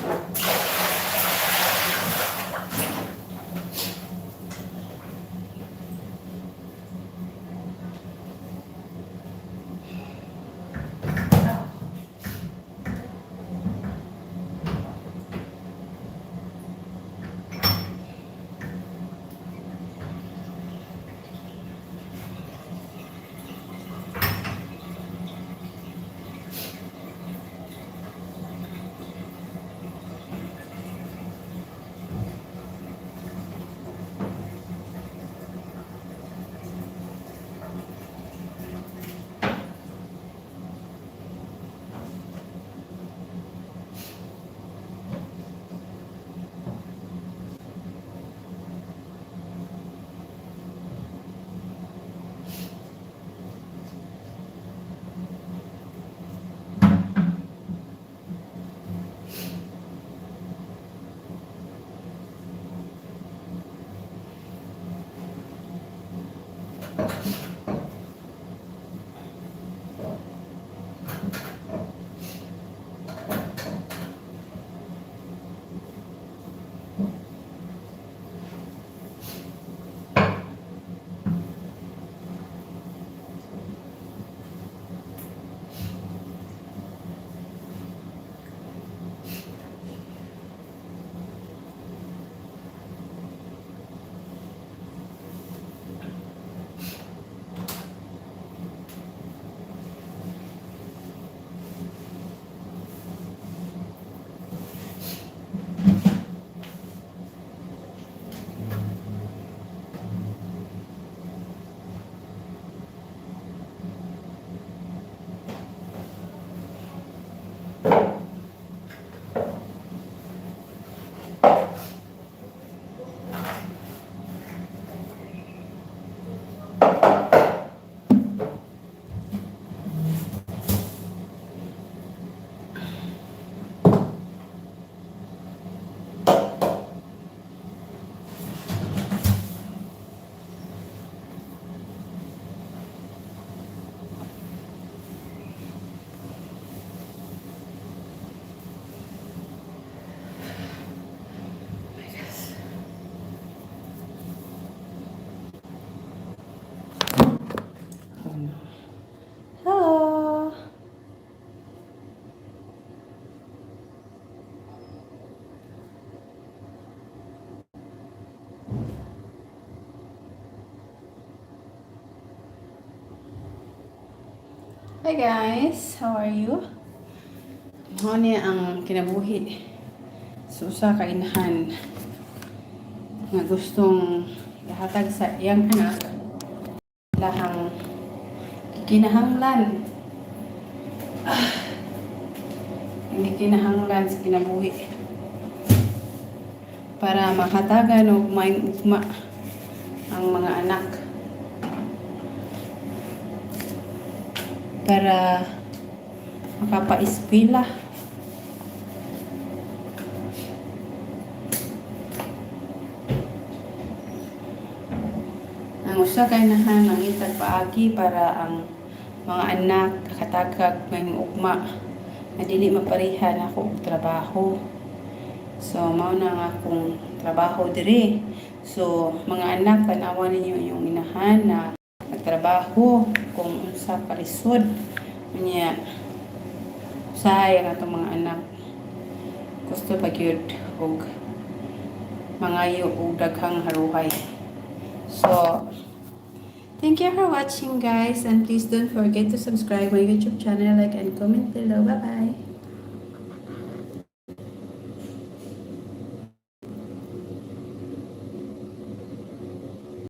My gosh. Oh no. Hello. Hi guys, how are you? Mao ni ang kinabuhi sa usa ka inahan nga gustong ihatag sa iyang anak lahang kinahanglan. Ang kinahanglan sa kinabuhi para makatagan og maayong ugma ang mga anak, para makapaeskwela. Ang usa ka inahan mangitag paagi para ang mga anak nakatagag maayong ugma na dili mapareha nako og trabaho. So mao na ang akong trabaho diri. So mga anak, tan-awa ninyo inyong inahan na nagtrabaho kung unsa kalisod. Unya usahay ang atong mga anak gusto pa gyud og mangayo og daghang haruhay. So thank you for watching, guys, and please don't forget to subscribe my YouTube channel, like and comment below. Bye bye.